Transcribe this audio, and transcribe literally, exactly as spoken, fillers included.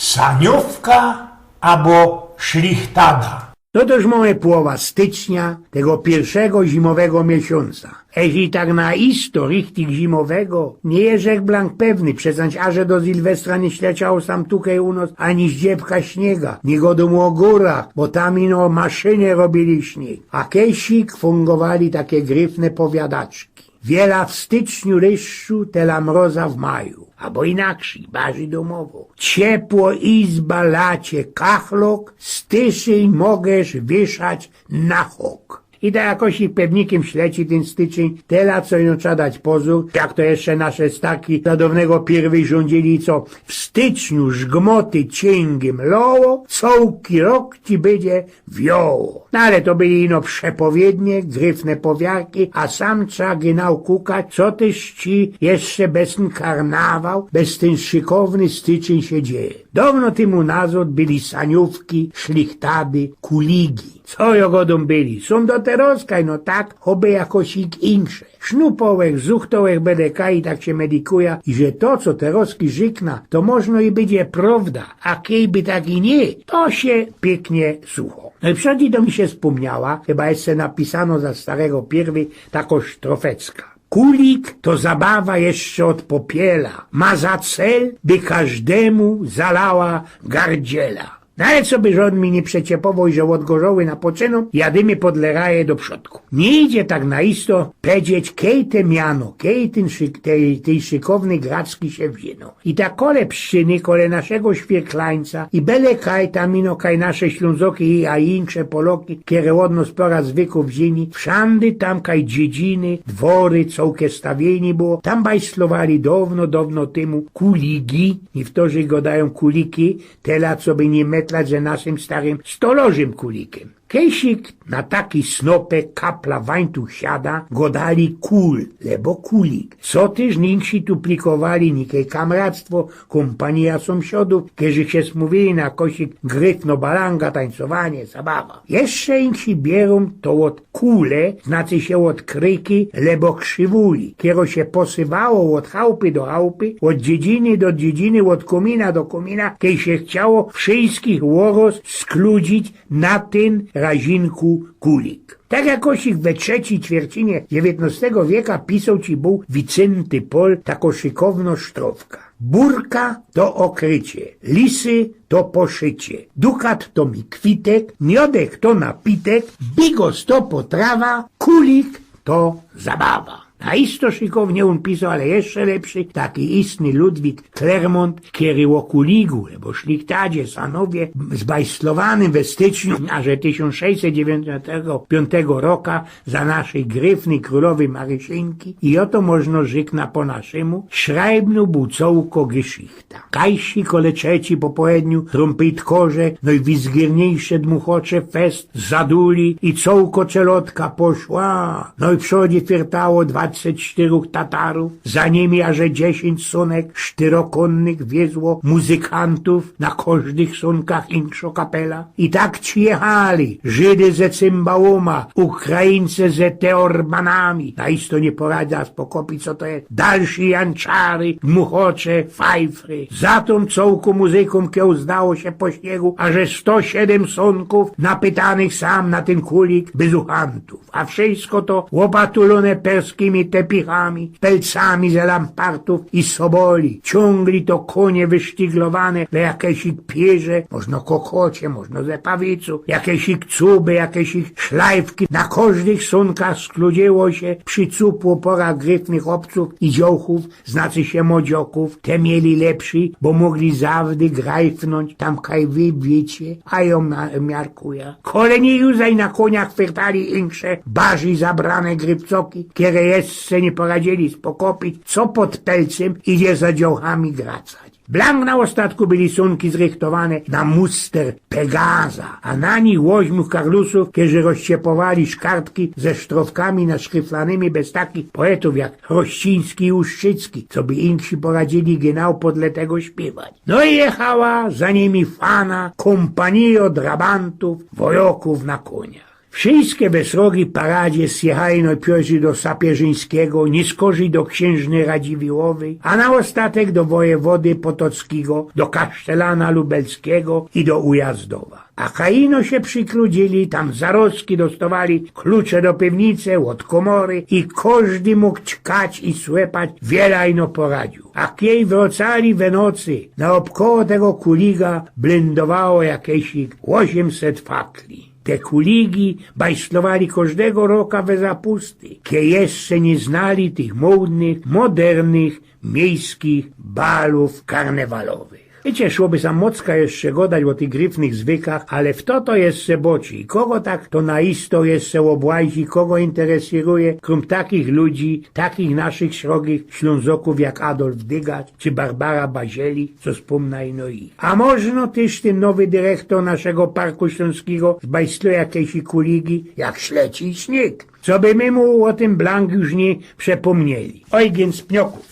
Saniówka abo szlichtada. No to już mōmy połowa stycznia, tego piyrszego zimowego miesiōnca. Eż i tak na isto richtig zimowego niy jeżech blank pewny, przecież aże do Sylwestra niy śleciało sam tukej u nos ani zdziebka śniega, niy godōm ô gōrach, bo tam ino maszyny robiyli śnieg. A kejsik fungowali take gryfne powiadaczki: wiela w styczniu ryższu, tela mroza w maju. Abo inakszyj, barzij dōmowo: ciepło izba, lacie kachlok, styczniy możysz wieszać na hok. I tak jakoś ich pewnikym śleci tyn styczniy, tela co ino trzeba dać pozōr, jak to jeszcze nasze starki za dōwnkigo piyrwyj rządziyli, co w styczniu żgmoty ciyngiym loło, cołki rok ci bydzie wioło. No ale to byli ino przepowiednie, gryfne powiarki, a sam trzeba gynał kukać, co tyż ci jeszcze bez tyn karnawał, bez tyn szykowny styczniy sie dzieje. Downo tymu nazŏd byli saniówki, szlichtady, kuligi. Co jŏ godōm byli? Sōm do terŏzka, no tak, choby jakosik insze. Sznupŏłech, zuchtŏłech beleka i tak sie medikuja, iże to, co terŏzki rzykna, to możno i bydzie prŏwda, a kej by tak i niy, to sie piyknie sucho. No i przodzi do mi sie spōmniała, chyba jeszcze napisanŏ za starego piyrwyj, takŏ sztrofeczka: kulik to zabawa jeszcze ôd popiela, ma za cel, by kożdymu zalała gardziela. No ale coby żŏdyn mi niy przeciepowoł, iże ôdgorzoły na poczynōm, jadymy po dleraje do przodku. Niy idzie tak na isto pedzieć, kej te miano, kej tyn szyk-, tej, tej szykownyj gracki sie wziyno. I tak kole pszczyny, kole naszego świyrklańca i belekaj tam ino kaj nasze Ślōnzoki, a i insze Poloki, kere ôd nos pŏra zwyku wziyni, wszandy tam kaj dziedziny, dwory, cołke stawiynij było, tam bajslowali downo, downo tymu kuligi, niyktorzy godajōm kuliki, tela coby niy metlać, że naszym starym stolorzym kulikym. Kejsik na taki snopek kapla wańtuch siada, godali kul, lebo kulik. Co tyż insi tu plikowali, nikej kamractwo, kōmpanija sōmsiadōw, kerzy sie smōwiyli na kosik gryfno, balanga, tańcowanie, zabawa. Jeszcze insi bierōm to ôd kule, znaczy sie ôd kryki, lebo krzywuli, kerõ sie posywało ôd chałpy do chałpy, ôd dziedziny do dziedziny, ôd kōmina do kōmina, kej sie chciało wszyjskich ôroz skludzić na tyn razinku kulik. Tak jakosik we trzecij ćwiercinie dziewiytnŏstego wieka pisoł ci bōł Wicynty Pol takõ szykowno sztrofka: burka to ôkrycie, lisy to poszycie, dukat to mi kwitek, miodek to napitek, bigos to potrawa, kulik to zabawa. A isto szykownie ôn pisoł, ale jeszcze lepszy, taki istny Ludwik Clermont, kery ô kuligu, lebo szlichtadzie, sanowie, zbajslowanym we styczniu, a że tysiōnc sześćset dziewiyńćdziesiōntego piōntego roka, za naszyj gryfnyj krulowyj Marysinki, i ô to możno rzyknōć po naszymu, szrajbnōł bōł cołko geszichta. Kajsi kole trzecij po poedniu trōmpytkorze, nojwizgierniejsze dmuchocze fest zaduli i cołko czelŏdka poszła. Nojprzodzi fyrtało dwadziścia sztyrōch Tatarōw, za nimi aże dziesiyńć sōnek sztyrokōnnych wiezło muzykantōw, na kożdych sōnkach inkszŏ kapela. I tak ci jechali, Żydy ze cymbałōma, Ukraińce ze teorbanami. Na isto niy poradzã spokopić, co to je. Dalszi janczary, dmuchocze, fajfry. Za tōm cołkõ muzykōm kieł zdało sie po śniegu aże sto siedym sōnkōw, napytanych sam na tyn kulik, bez uchantōw. A wszysko to ôpatulōne perskimi tepichami, pelcami ze lampartōw i soboli. Ciōngli to kōnie wysztyglowane le jakeś pierze, możno kokocie, możno zepawicu, jakeś cuby, jakeś szlajfki. Na kożdych sōnkach skludziło sie, przicupło pora gryfnych ôbcōw i dziołchōw, znaczy sie modziokōw, te mieli lepszy, bo mogli zawdy grajfnōńć tam kaj wy wiycie, a jŏ ma-, miarkuja. Kole niy jōzaj na kōniach fyrtali insze, barzij zabrane gryfcoki, kere jeszcze niy poradziyli spokopić, co pod pelcym idzie za dziołchami gracać. Blank na ôstatku byli sōnki zrychtowane na muster Pegaza, a na nich ôźmiu karlusōw, kerzy rozciepowali szkartki ze sztrofkami naszkryflanymi bez takich poetōw jak Chrościński i Ustrzycki, coby insi poradziyli genau podle tego śpiywać. No i jechała za nimi fana kōmpanijŏ drabantōw, wojokōw na kōniach. Wszyjske we srogiej paradzie zjechali nojpiyrzij do Sapiyrziyńskigo, niyskorzij do ksiynżny Radziwiłłowyj, a na ôstatek do wojewody potockigo, do kasztelana lubelskigo i do Ujazdowa. A kaj ino sie przikludziyli, tam zarozki dostŏwali klucze do piwnice ôd kōmory i kożdy mōg ćkać i słepać, wiela ino poradziył. A kej wrŏcali we nocy, naôbkoło tego kuliga blyndowało jakeś ôziymset fakli. Te kuligi bajslowali kożdego roka we zapusty, kej jeszcze niy znali tych mōdnych, modernych, miejskich balōw karnewalowych. Wiycie, szłoby za mocka jeszcze godać ô tych gryfnych zwykach, ale fto to jeszcze boczi i kogo tak to na isto jeszcze ôbłazi, kogo interesiruje, krōm takich ludzi, takich naszych srogich Ślōnzokōw jak Adolf Dygacz czy Barbara Bazieli, co spōmnã ino i. A możno tyż tyn nowy dyrechtōr naszego Parku Ślōnskigo zbajsluje jakeś kuligi, jak śleci i śniyg. Coby my mu ô tym blank już niy przepōmnieli. Ojgyn z Pniokōw.